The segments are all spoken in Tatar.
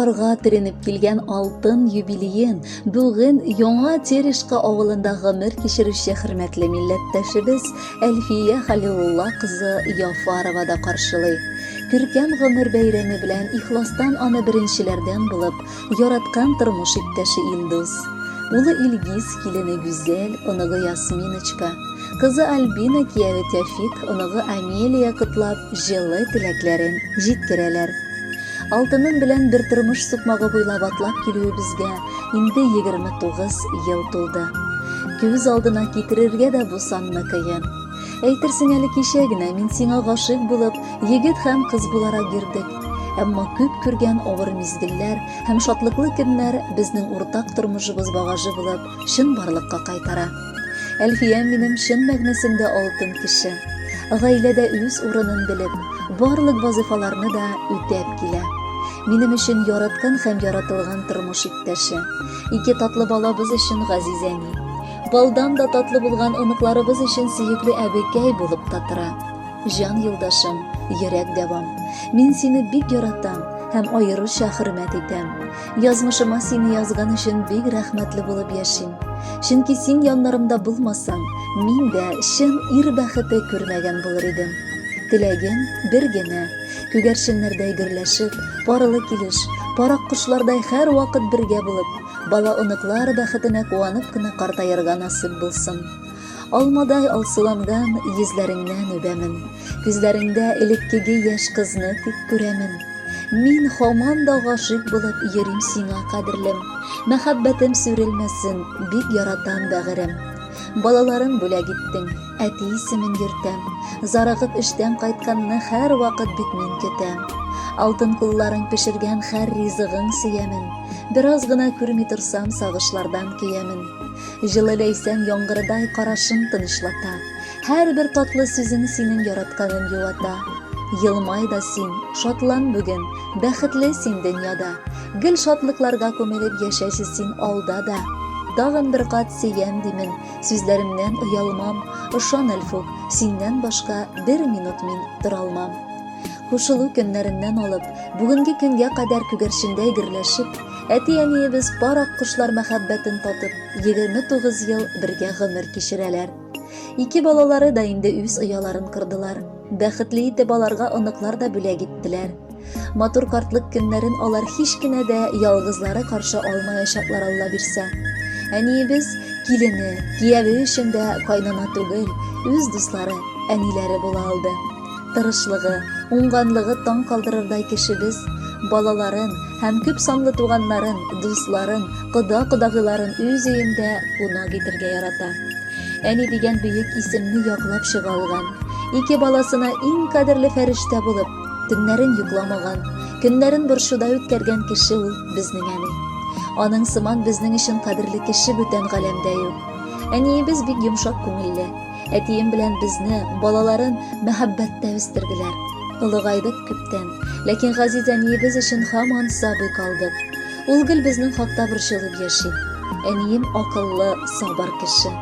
Ак карга төренеп килгән алтын юбилеен бүген Яңа Терешка авылында гомер кичерүче хөрмәтле милләттәшебез Әлфия Халилулла кызы Яфарова да каршылый. Күркәм гомер бәйрәме белән ихластан аны беренчеләрдән булып яраткан тормыш иптәше Илдус, улы Илгиз, килене Гүзәл, оныгы Ясминочка, кызы Альбина, кияве Тәфик, оныгы Амелия котлап, җылы теләкләрен җиткерәләр. Алтыным белән бер тормыш сукмагы буйлап атлап килүебезгә инде 29 ел тулды. Күз алдына китерергә дә бу санны кыен. Әйтерсең әле кичә генә мин сиңа гашыйк булып, егет һәм кыз буларак йөрдек. Әмма күп күргән авыр мизгелләр һәм шатлыклы көннәр безнең уртак тормышыбыз багажы булып чынбарлыкка кайтара. Әлфия минем чын мәгънәсендә алтын кеше. Гаиләдә үз урынын белеп, барлык вазыйфаларны да үтәп килә. Минем өчен яраткан һәм яратылган тормыш иптәше. Ике татлы балабыз өчен газиз әни. Балдан да татлы булган оныкларыбыз өчен сөекле әбекәй булып та тора. Җан юлдашым, йөрәк дәвам. Мин сине бик яратам һәм аеруча хөрмәт итәм. Язмышыма сине язган өчен бик рәхмәтле булып яшим. Чөнки син яннарымда булмасаң, мин дә чын ир бәхете күрмәгән булыр идем. Теләгем бер генә, күгәрченнәрдәй гөрләшеп, парлы килеш, парак кошлардай һәрвакыт бергә булып, бала-оныклар бәхетенә куанып кына картаерга насыйп булсын. Алмадай алсуланган йөзләреңнән үбәмен, күзләреңдә элеккеге яшь кызны тик күрәмен. Мин һаман да гашыйк булып йөрим сиңа, кадерлем. Мәхәббәтем сүрелмәсен, бик яратам, бәгырем. Балаларым бүләк иттең, әти исемен йөртәм. Зарыгып эштән кайтканны һәрвакыт бит мин көтәм. Алтын кулларың пешергән һәр ризыгың сөямен. Бераз гына күрми торсам, сагышлардан көямен. Җылы ләйсән яңгырдай карашың тынычлата. Һәрбер татлы сүзең синең яратканын юата. Елмай да син, шатлан бүген, бәхетле син дөньяда. Гел шатлыкларга күмелеп яшәче син алда да. Тагын бер кат сөям димен, сүзләремнән оялмам. Ышан, Әлфүк, синнән башка бер минут мин торалмам. Кушылу көннәреннән алып, бүгенге көнгә кадәр күгәрчендәй гөрләшеп, әти-әниебез пар аккошлар мәхәббәтен татып, 29 ел бергә гомер кичерәләр. Ике балалары да инде үз ояларын кордылар. Бәхетле итеп аларга оныклар да бүләк иттеләр. Матур картлык көннәрен алар һич кенә дә ялгызлары каршы алмаячаклар Алла бирсә. Әниебез килене, кияве өчен дә кайнана түгел, үз дуслары, әниләре була алды. Тырышлыгы, уңганлыгы таң калдырырдай кешебез, балаларын һәм күп санлы туганнарын, дусларын, кода-кодагыйларын үз өендә кунак итергә ярата. Әни дигән бөек исемне яклап чыга алган. Ике баласына иң кадерле фәрештә булып, төннәрен йокламаган, көннәрен борчуда үткәргән кеше ул безнең әни. Аның сыман безнең өчен кадерле кеше бүтән галәмдә юк. Әниебез бик йомшак күңелле. Әтием белән безне, балаларын, мәхәббәттә үстерделәр. Олыгайдык күптән, ләкин газиз әниебез өчен һаман сабый калдык. Ул гел безнең хакта борчылып яши. Әнием акыллы, сабыр кеше.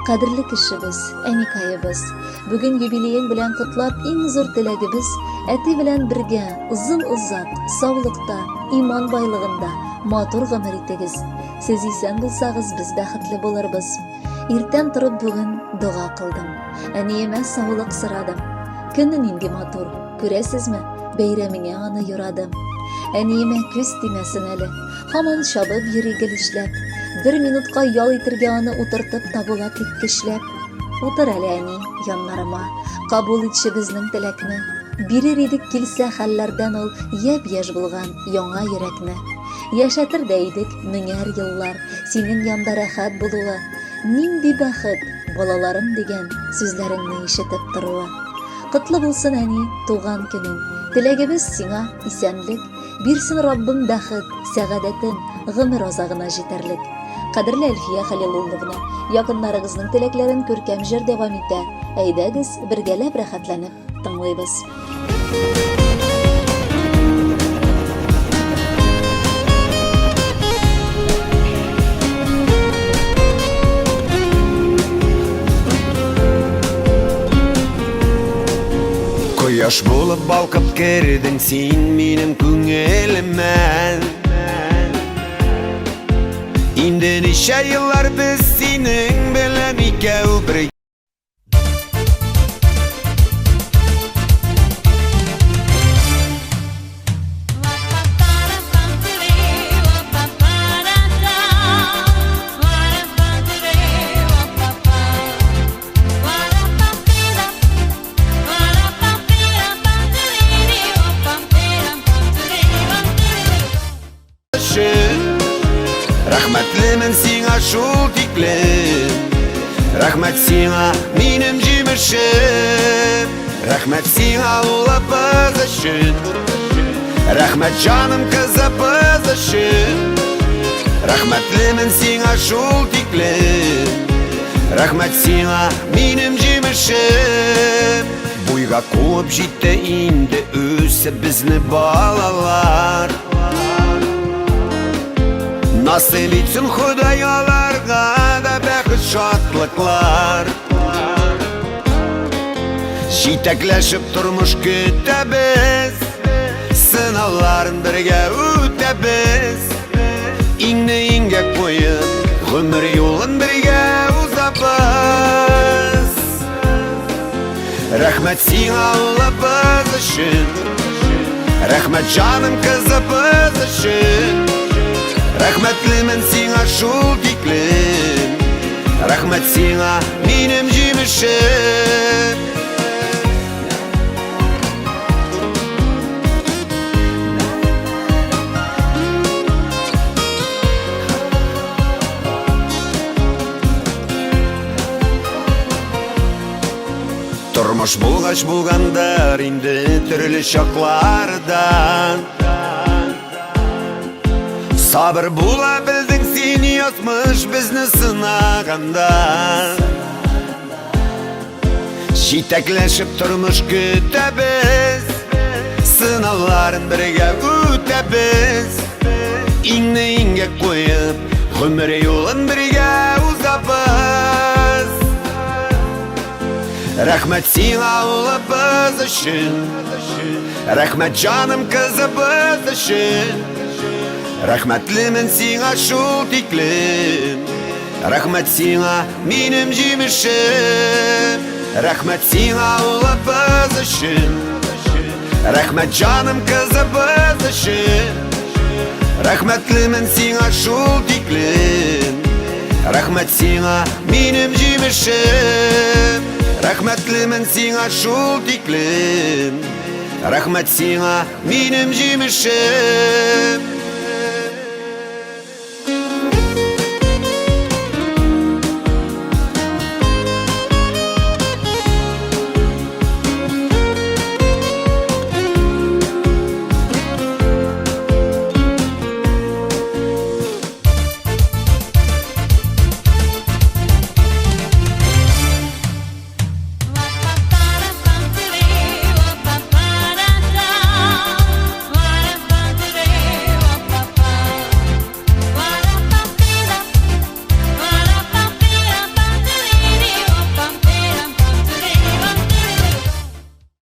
Кадерле кешебез, әникаебыз. Бүген юбилеең белән котлап, иң зур теләгебез, әти белән бергә озын-озак, саулыкта, иман байлыгында матур гомер итегез. Сез исән булсагыз, без бәхетле булырбыз. Иртән торып бүген дога кылдым. Әниемә саулык сорадым. Көне нинди матур, күрәсезме? Бәйрәмеңә аны юрадым. Әниемә күз тимәсен әле. Һаман чабып йөри гел эшләп. Бер минутка ял итергә аны утыртып та була тик көчләп. Утыр әле, әни, яннарыма. Кабул итче безнең теләкне. Бирер идек килсә хәлләрдән ул япь-яшь булган яңа йөрәкне. Яшәтер дә идек меңәр еллар, синең янда рәхәт булуы. Нинди бәхет, балаларым дигән сүзләреңне ишетеп торуы. Котлы булсын, әни, туган көнең. Теләгебез сиңа исәнлек. Бирсен Раббым бәхет, сәгадәтен, гомер азагына җитәрлек. Кадерле Әлфия Хәлилулловна, якыннарыгызның теләкләрен күркәм җыр дәвам итә. Әйдәгез, бергәләп рәхәтләнеп Тыңлыйбыз. Кояш булып балкып кердең син минем күңелемә. Инде ничә еллар без синең белән икәү бергә. Рәхмәтлемен сиңа шул тиклем. Рәхмәт сиңа, минем җимешем. Рәхмәт сиңа, улыбыз өчен. Рәхмәт җаным кызыбыз өчен. Рәхмәтлемен сиңа шул тиклем. Рәхмәт сиңа, минем җимешем. Буйга куып җитте инде үсеп безне балалар. Насыйп итсен Ходай аларга да бәхет шатлыклар. Җитәкләшеп тормыш көтәбез, сынауларын бергә үтәбез. Иңне иңгә куеп, гомер юлын бергә узабыз. Рәхмәт сиңа улыбыз өчен. Рәхмәт җаным кызыбыз өчен. Рәхмәтлемен сиңа шул тиклем. Рәхмәт сиңа, минем җимешем. Тормыш булгач булгандыр инде төрле чаклардан. Сабыр була белдең син язмыш безне сынаганда. Җитәкләшеп тормыш көтәбез, сынауларын бергә үтәбез. Иңне иңгә куеп, гомер юлын бергә узабыз. Рәхмәт сиңа улыбыз өчен. Рәхмәт җаным кызыбыз өчен. Рәхмәтлемен сиңа шул тиклем. Рәхмәт сиңа, минем җимешем. Рәхмәт сиңа улыбыз өчен. Рәхмәт җаным кызыбыз өчен. Рәхмәтлемен сиңа шул тиклем. Рәхмәт сиңа, минем җимешем. Рәхмәтлемен сиңа шул тиклем. Рәхмәт сиңа, минем җимешем.